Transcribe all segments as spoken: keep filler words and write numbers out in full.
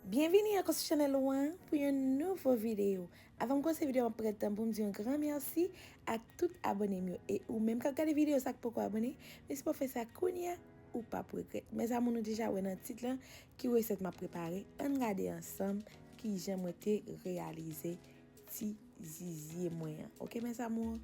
Byenvini ankò sou chanèl ou an pou yon nouvo videyo. Avan m kòmanse videyo, m ap pran tan pou m di yon gran mèsi ak tout abòne m yo. E ou menm k ap gade videyo sa k poko abòne, mèsi pou w fè sa kounye a, ou p ap regrèt. Mezanmi, nou deja wè nan tit lan ki resèt m ap prepare. Ann gade ansanm kijan mwen te reyalize ti zizye mwen an. Oke, mezanmi?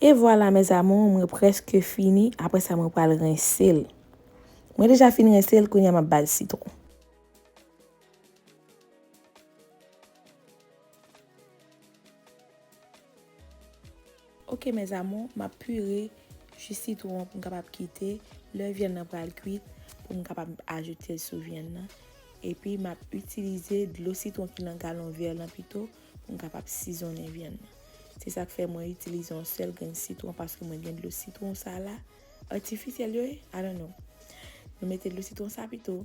E vwala, mes amours, mwen prèske fini. Apre sa, mwen pral rense l. Mwen deja fin rense l, kounye a m ap ba l sitwon. Oke, mes amours, m ap pire ji sitwon an pou m kapab kite lè vyann nan pral kwit, pou m kapab ajoute l sou vyann nan. Epi, m ap itilize dlo sitwon ki nan galon vè lan pito pou m kapab sizonnen vyann nan. Se sa k fè mwen itilize yon sèl grenn sitwon, paske mwen gen dlo sitwon sa la, atifisyèl yo ye, I don't know. Nou mete dlo sitwon sa pito,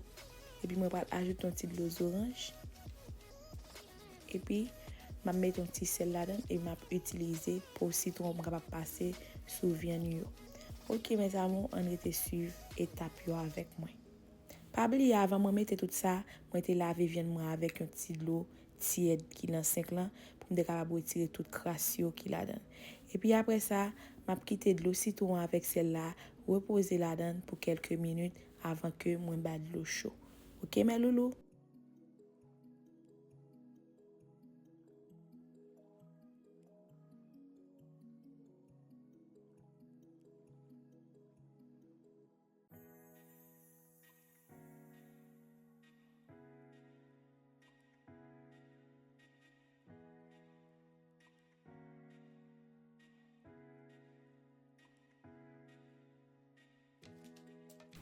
epi mwen pral ajoute yon ti dlo zoranj. Epi, m ap mete yon ti sèl ladan l e m ap itilize po sitwon pou m kapab pase sou vyann yo. Oke, mes amours, ann rete swiv etap yo avèk mwen. Pa bliye, avan mwen mete tout sa, mwen te lave vyann mwen avèk yon ti dlo tyèd ki nan senk lan pou m te kapab retire tout kras yo ki ladan l. Epi apre sa, m ap kite dlo sitwon an avèk sèl la repoze ladan l pou kèlke minit avan ke mwen ba dlo cho. Oke, mes loulous?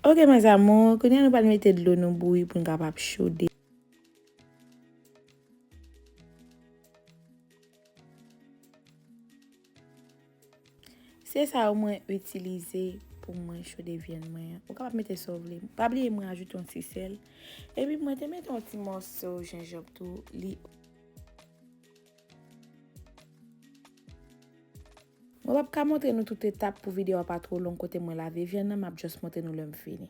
Oke, mes amours, kounye a nou pral mete dlo nou bouyi pou n kapab chode. Se sa yo mwen itilize pou mwen chode vyann mwen an. Ou kapab mete sa w vle. Pa bliye mwen ajoute yon ti sèl. Epi mwen te mete yon ti mòso jenjanm tou. Li Mwen p ap ka montre nou tout etap pou videyo a pa twò long kote mwen lave vyann nan, m ap just montre nou lè m fini.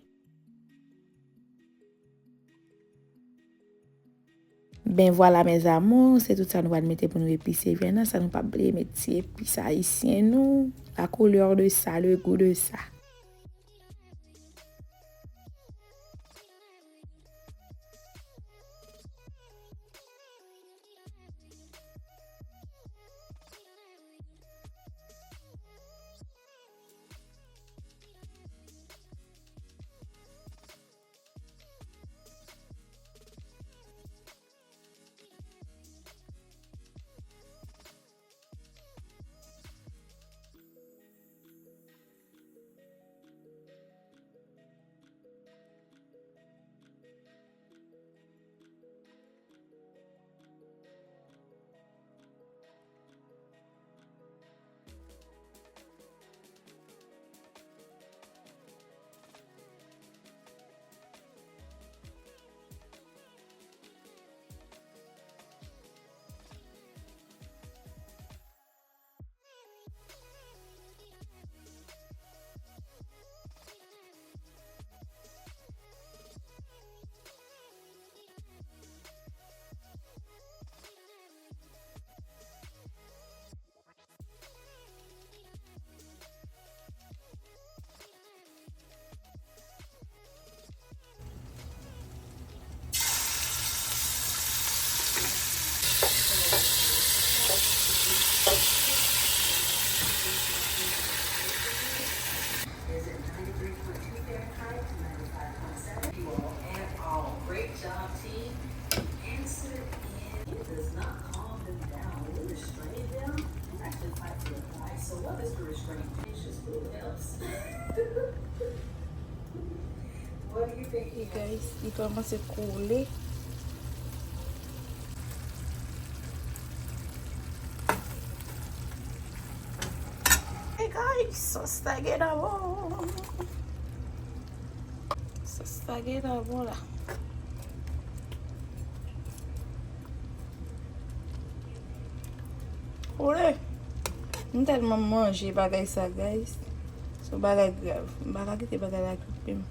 Ben vwala, mes amours, se tout sa nou pral mete pou nou epise vyann nan. Sa nou p ap bliye met ti epis ayisyen nou. La couleur de ça, le goût de ça. Hey guys, li kòmanse koule. Hey guys, sòs la gentan bon. Sòs la gentan bon la. Koule. M tèlman manje bagay sa, guys. Se yon bagay grav. M pa ka kite bagay la kipe m.